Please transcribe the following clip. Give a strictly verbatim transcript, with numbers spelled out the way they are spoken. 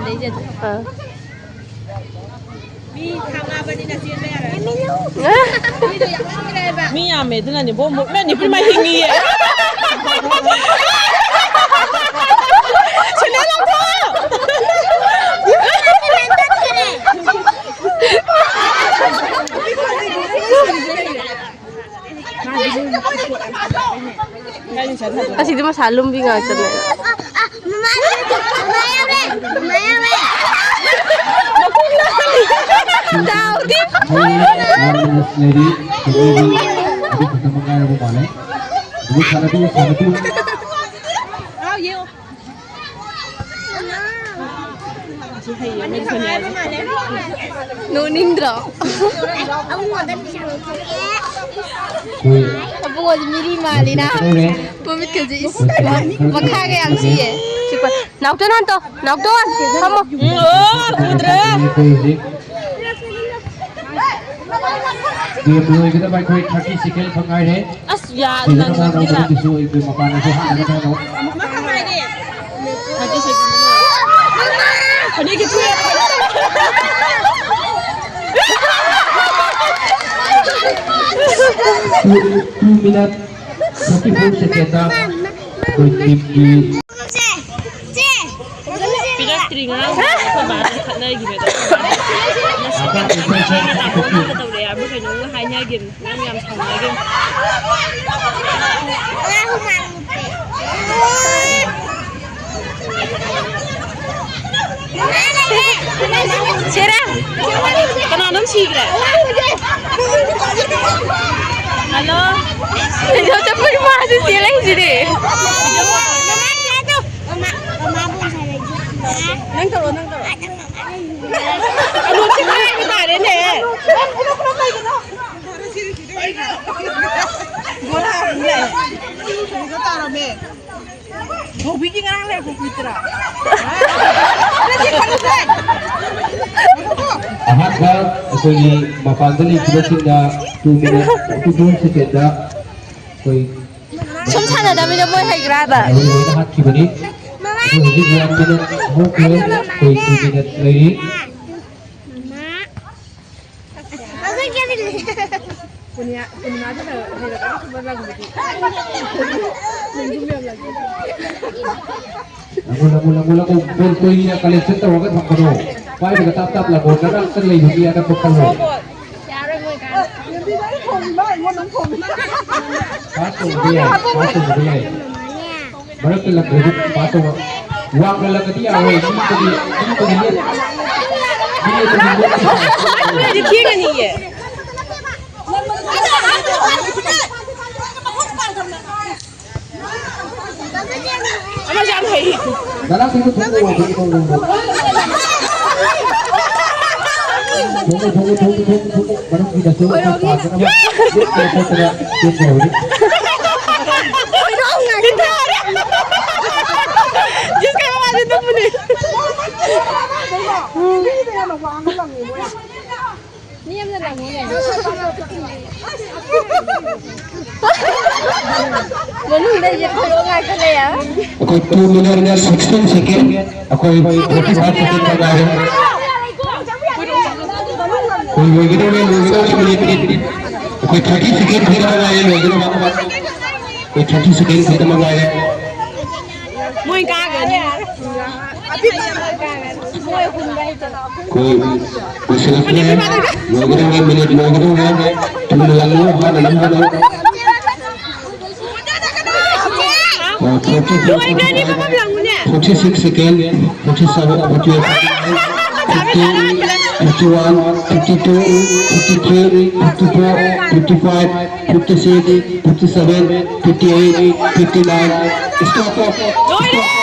ꯑꯥ꯫ ꯃꯤ ꯊꯥꯡꯉꯕꯅꯤꯅ ꯆꯦꯟꯕ ꯌꯥꯔꯣꯏ꯫ ꯃꯤꯗꯣ ꯌꯥꯝ ꯆꯤꯟꯈ꯭ꯔꯦꯕ꯫ ꯃꯤ ꯌꯥꯝꯃꯦ ꯑꯗꯨꯅꯅꯦ ꯕꯣꯝꯕꯨ꯫ ꯏꯃꯥ, ꯅꯤꯄꯨꯔꯤ ꯃꯥ ꯍꯤꯡꯉꯤꯌꯦ꯫ ꯁꯦꯟꯗꯜ ꯂꯧꯊꯣꯛꯑꯣ꯫ ꯑꯁꯤꯗꯤ ꯃꯁꯥ ꯂꯨꯝꯕꯤ ꯉꯥꯛꯇꯅꯦ꯫ ꯇꯥꯎꯗꯦ꯫ ꯂꯩꯔꯤ꯫ ꯑꯗꯨ ꯈꯛꯇꯃꯛ ꯉꯥꯏꯔꯕ ꯃꯥꯜꯂꯦ꯫ ꯑꯗꯨ ꯁꯥꯟꯅꯕꯤꯌꯨ, ꯁꯥꯟꯅꯕꯤꯌꯨ꯫ ꯅꯣꯛꯅꯤꯡꯗ꯭ꯔꯣ? ꯑꯕꯨꯡꯉꯣꯁꯦ ꯃꯤꯔꯤ ꯃꯥꯜꯂꯤꯅ꯫ ꯃꯃꯤꯠꯀꯁꯦ ꯏꯁ, ꯃꯈꯥꯒ ꯌꯥꯝ ꯁꯤꯌꯦ꯫ ꯅꯥꯎꯇꯣꯟ ꯍꯟꯇꯣ, ꯅꯥꯎꯇꯣꯟ, ꯐꯝꯃꯣ꯫ ꯎꯝ, ꯑꯣ, ꯎꯗ꯭ꯔꯦ꯫ ꯒꯦꯝ ꯂꯣꯏꯒꯗꯕ ꯑꯩꯈꯣꯏ thirty second ꯈꯛ ꯉꯥꯏꯔꯦ꯫ ꯑꯁ, ꯌꯥ-, ꯁꯤꯗꯅ ꯅꯪ ꯃꯥꯅ ꯅꯪꯒꯤꯔ? ꯎꯕꯗꯁꯨ ꯑꯩꯈꯣꯏ ꯃꯄꯥꯟꯗꯁꯨ ꯍꯥꯡꯉꯒ ꯊꯝꯃꯣ꯫ Thirty second ꯂꯣꯏꯔꯦ꯫ ꯐꯅꯦꯛꯀꯤ ꯐꯨꯔꯤꯠ꯫ Two, two minute thirty four second ꯗ ꯑꯩꯈꯣꯏ team ꯒꯤ ꯄꯤꯔꯛꯇ꯭ꯔꯤ꯫ ꯉꯔꯥꯡ ꯑꯩꯈꯣꯏ ꯕꯥꯒ ꯈꯠꯅꯈꯤꯕꯗꯣ꯫ ꯉꯁꯤ ꯇꯧꯔꯦ ꯍꯥꯏꯕ꯭ꯔꯥ ꯀꯩꯅꯣꯝꯒ ꯍꯥꯏꯅꯈꯤꯕꯅꯤ꯫ ꯅꯪ ꯌꯥꯝ ꯁꯥꯎꯅꯈꯤꯕꯅꯤ꯫ ꯁꯦꯔꯥ! ꯀꯅꯥꯅꯣꯝ ꯁꯤꯈ꯭ꯔꯦ? ꯍꯜꯂꯣ? ꯀꯩꯅꯣ ꯆꯠꯄꯒꯤ ꯃꯥꯁꯦ ꯆꯦꯜꯂꯛꯏꯁꯤꯗꯤ꯫ ꯅꯪ ꯇꯧꯔꯣ, ꯅꯪ ꯇꯧꯔꯣ꯫ ꯑꯂꯨꯁꯦ ꯃꯥꯏꯕ ꯇꯥꯔꯦꯅꯦ꯫ ꯕꯣꯔꯥ ꯑꯃ ꯂꯩ꯫ ꯀꯩꯅꯣ ꯇꯥꯔꯝꯃꯦ꯫ ꯕꯣꯕꯤꯒꯤ ꯉꯔꯥꯡ ꯂꯩꯔꯛꯄ ꯐꯨꯔꯤꯠꯇꯨꯔꯥ? ꯑꯍꯥꯟꯕ ꯑꯩꯈꯣꯏꯒꯤ ꯃꯄꯥꯟꯗ ꯂꯩꯈꯤꯕꯁꯤꯡꯅ two minute forty four second ꯗ ꯑꯩꯈꯣꯏ ꯁꯨꯝ ꯁꯥꯟꯅꯗꯕꯅꯤꯅ ꯃꯣꯏ ꯍꯩꯈ꯭ꯔꯥ ꯍꯥꯏꯕ? ꯂꯣꯏꯅ ꯍꯥꯠꯈꯤꯕꯅꯤ꯫ ꯑꯗꯨ ꯍꯧꯖꯤꯛ one minute ꯍꯧꯈ꯭ꯔꯦ꯫ ꯑꯩꯈꯣꯏ two minute ꯂꯩꯔꯤ꯫ ꯄꯨꯅꯤꯌꯥ, ꯄꯨꯅꯤꯃꯥꯗꯨꯅ ꯍꯩꯔꯒ ꯑꯗꯨꯒꯨꯝꯕ ꯂꯪꯕꯗꯤ꯫ ꯂꯪꯒꯨꯝ ꯌꯥꯝ ꯂꯪꯉꯦ꯫ ꯂꯪꯉꯨ, ꯂꯪꯉꯨ, ꯂꯪꯉꯨ, ꯂꯪꯉꯨ꯫ ꯕꯣꯜ ꯀꯨꯏꯅ collection ꯇꯧꯔꯒ ꯊꯝꯒꯅꯨ꯫ ꯄꯥꯏꯔꯒ ꯇꯞ ꯇꯞ ꯂꯪꯉꯣ꯫ ꯅꯅꯥꯛꯇ ꯂꯩꯕ ꯃꯤ ꯑꯅꯛꯄ ꯈꯜꯂꯣ꯫ ꯌꯥꯔꯣꯏ ꯃꯣꯏ ꯀꯥꯟ꯫ ꯂꯝꯕꯤꯗ ꯑꯩ ꯊꯣꯝꯃꯤꯕ, ꯑꯩꯉꯣꯟꯗ ꯑꯃꯨꯛ ꯊꯣꯝꯃꯤ꯫ ꯄꯥꯁ ꯇꯧꯕꯗꯤ ꯌꯥꯏ, ꯄꯥꯁ ꯇꯧꯕꯗꯤ ꯌꯥꯏ꯫ ꯃꯔꯛꯇ ꯂꯪꯈ꯭ꯔꯁꯨ ꯄꯥꯁ ꯇꯧꯕ꯫ ꯋꯥꯡꯅ ꯂꯪꯉꯗꯤ ꯌꯥꯔꯣꯏ꯫ ꯃꯤ ꯑꯃꯒꯤ, ꯃꯤ ꯑꯃꯒꯤ ꯂꯦꯞ-, ꯃꯤ ꯑꯃꯒꯤ ꯂꯦꯞ-, ꯑꯗꯨ ꯊꯦꯡꯉꯅꯤꯌꯦ꯫ ꯑꯃꯁꯨ ꯌꯥꯝ ꯍꯩ꯫ ꯉꯔꯥꯡ ꯀꯩꯅꯣ ꯊꯣꯡꯕ ꯋꯥꯗꯣ ꯊꯣꯡꯕ꯫ ꯊꯣꯡꯕ, ꯊꯣꯡꯕ, ꯊꯣꯡꯕ, ꯊꯣꯡꯕ, ꯊꯣꯡꯕ꯫ ꯃꯔꯨꯞꯀꯤꯗꯁꯨ ꯈꯣꯏꯔꯣꯡꯅ꯫ ꯈꯣꯠꯇꯅ ꯆꯦꯟ ꯇꯧꯔꯤ꯫ ꯈꯣꯏꯔꯣꯡꯅ꯫ ꯖꯤꯁꯀ ꯃꯃꯥꯁꯦ ꯇꯨꯝꯕꯅꯦ꯫ ꯃꯤ ꯑꯃꯅ ꯂꯪꯉꯨꯅꯦ꯫ ꯃꯅꯨꯡꯗ ꯌꯦꯞꯊꯣꯛꯑꯣ ꯉꯥꯛꯇ ꯂꯩ ꯍꯥꯏꯕ꯫ ꯑꯩꯈꯣꯏ two minute sixteen second, ꯑꯩꯈꯣꯏ forty five second ꯈꯛ ꯉꯥꯏꯔꯦ꯫ ꯑꯩꯈꯣꯏ ꯂꯣꯏꯒꯗꯧꯔꯦ, ꯂꯣꯏꯒꯗꯧꯔꯦ, minute, minute꯫ ꯑꯩꯈꯣꯏ thirty second ꯈꯛꯇ ꯉꯥꯏꯔꯦ ꯂꯣꯏꯒꯗꯕ꯫ ꯑꯩꯈꯣꯏ thirty second ꯈꯛꯇ ꯉꯥꯏꯔꯦ꯫ ꯃꯣꯏ ꯀꯥꯒꯅꯤ꯫ ꯑꯩꯈꯣꯏ ꯂꯣꯏꯁꯤꯜꯂꯛꯂꯦ꯫ ꯂꯣꯏꯒꯗꯧꯔꯦ, minute ꯂꯣꯏꯒꯗꯧꯔꯦ꯫ ꯊꯨꯅ ꯂꯪꯉꯨ, ꯍꯥꯟꯅ ꯅꯝꯍꯜꯂꯨ꯫ ꯑ, forty, ꯂꯣꯏꯒꯅꯤ, ꯃꯐꯝ ꯂꯪꯉꯨꯅꯦ꯫ Forty six second, forty seven, forty eight, forty nine, fifty, fifty one, fifty two, fifty three, fifty four, fifty five, fifty six, fifty seven, fifty eight, fifty nine. Stop, stop, stop꯫